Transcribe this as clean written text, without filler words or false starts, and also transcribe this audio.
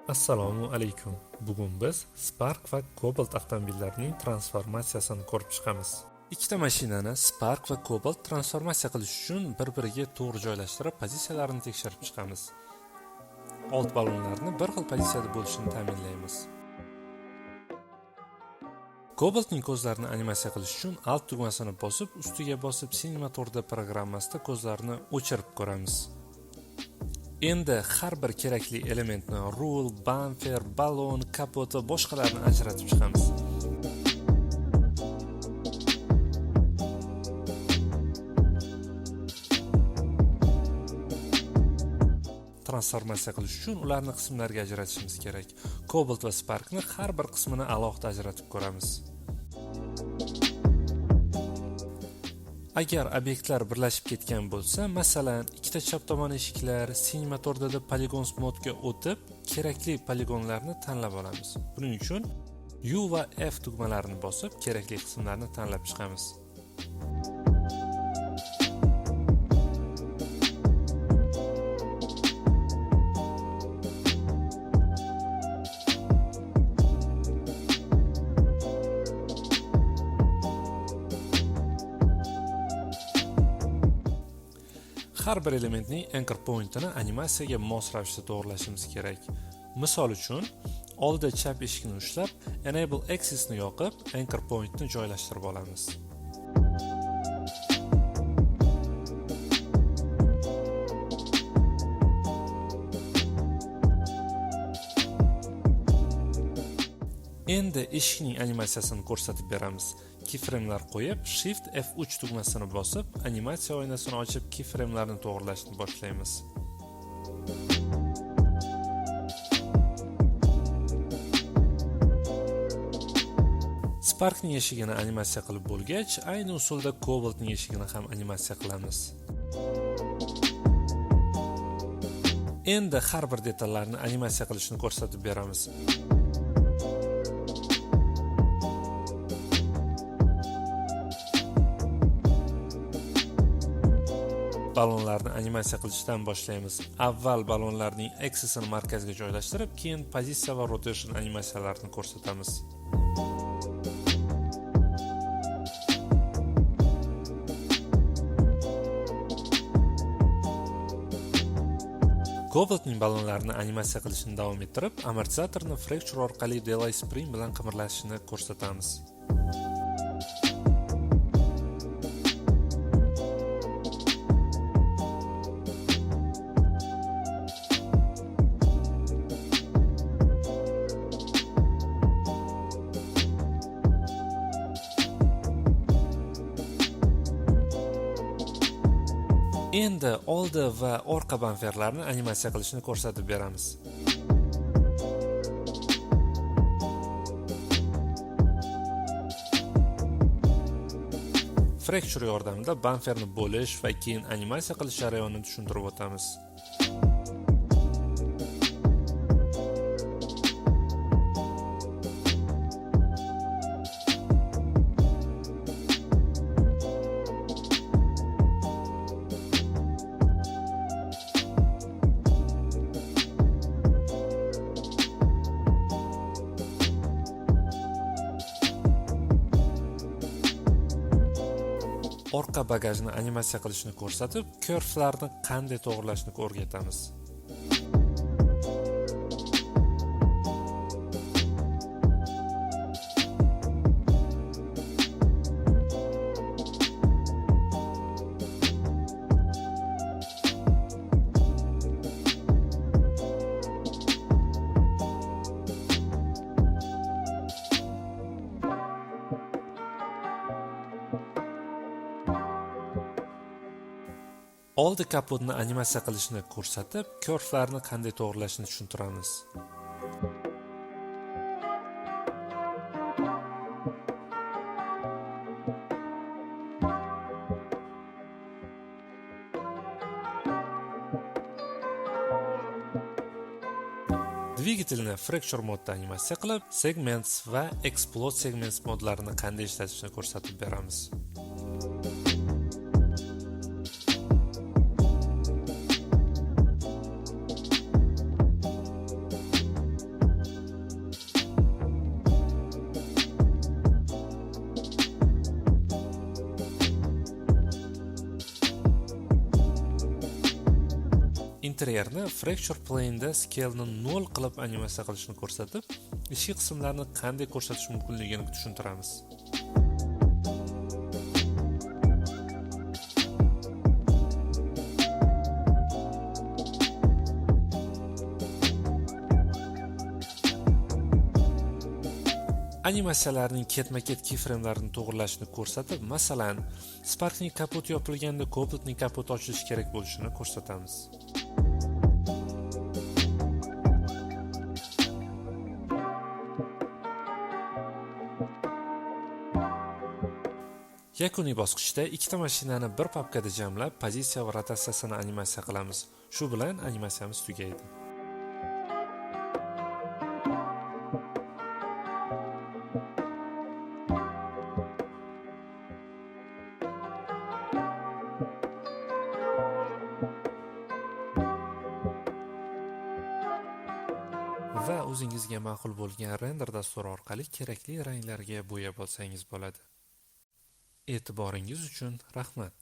Assalomu alaykum. Bugun biz Spark va Cobalt avtomobillarining transformatsiyasini ko'rib chiqamiz. Ikkita mashinani Spark va Cobalt transformatsiya qilish uchun bir-biriga to'g'ri joylashtirib, pozitsiyalarini tekshirib chiqamiz. Old ballonlarni bir xil pozitsiyada bo'lishini ta'minlaymiz. Cobaltning ko'zlarini animatsiya qilish uchun Alt tugmasini bosib, ustiga bosib Cinema 4D programmasida ko'zlarni o'chirib ko'ramiz. Endi har bir kerakli elementni rul, bamper, ballon, kapot va boshqalarni ajratib chiqamiz. Transformatsiya qilish uchun ularni qismlarga ajratishimiz kerak. Cobalt va Sparkni har bir qismini alohida ajratib ko'ramiz. Agar obyektlar birlashib ketgan bo'lsa, masalan, ikkita chap tomon eshiklar Cinema 4D'da Polygons modga o'tib, kerakli poligonlarni tanlab olamiz. Buning uchun U va F tugmalarini bosib, kerakli qismlarni tanlab chiqamiz. Har bir elementning anchor pointini animatsiyaga mos ravishda to'g'rilashimiz kerak. Misol uchun, oldi chap eshikni ushlab, Enable Axis'ni yoqib, anchor pointni joylashtirib olamiz. Endi eshikning animatsiyasini ko'rsatib beramiz. Keyframelar qo'yib, Shift F3 tugmasini bosib, animatsiya oynasini ochib, keyframelarni to'g'rilashni boshlaymiz. Sparkning eshigini animatsiya qilib bo'lgach, ayni usulda Cobaltning eshigini ham animatsiya qilamiz. Endi har bir detallarni animatsiya qilishni ko'rsatib beramiz. Ballonlarni animatsiya qilishdan boshlaymiz. Avval ballonlarning axisini markazga joylashtirib, keyin pozitsiya va rotation animatsiyalarini ko'rsatamiz. Cobaltning ballonlarini animatsiya qilishni davom ettirib, amortizatorni Fracture orqali Delay Spring bilan qimirlashini ko'rsatamiz. Endi oldi va orqa bamperlarni animatsiya qilishni ko'rsatib beramiz. Fracture yordamida bamperni bo'lish va keyin animatsiya qilish jarayonini tushuntirib o'tamiz. Orqa bagajni animatsiya qilishni ko'rsatib, curve'larni qanday to'g'rilashni o'rgatamiz. Oldi kapotni animatsiya qilishni ko'rsatib, curve'larni qanday to'g'rilashni tushuntiramiz. Dvigatelni Fracture modda animatsiya qilib, Segments va Explode Segments modlarini qanday ishlatishni ko'rsatib beramiz. Interyerni Fracture Plane'da scale'ni 0 qilib animatsiya qilishni ko'rsatib, ichki qismlarni qanday ko'rsatish mumkinligini tushuntiramiz. Animatsiyalarning ketma-ket keyframelarini to'g'rilashni ko'rsatib, masalan, Sparkning kapoti yopilganda Cobaltning kapoti ochilishi kerak bo'lishini ko'rsatamiz. Yakuniy bosqichda ikkita mashinani bir papkada jamlab, pozitsiya va rotatsiyasini animatsiya qilamiz. Shu bilan animatsiyamiz tugaydi. Va o'zingizga ma'qul bo'lgan render dasturi orqali kerakli ranglarga bo'yab olsangiz bo'ladi. E'tiboringiz uchun rahmat.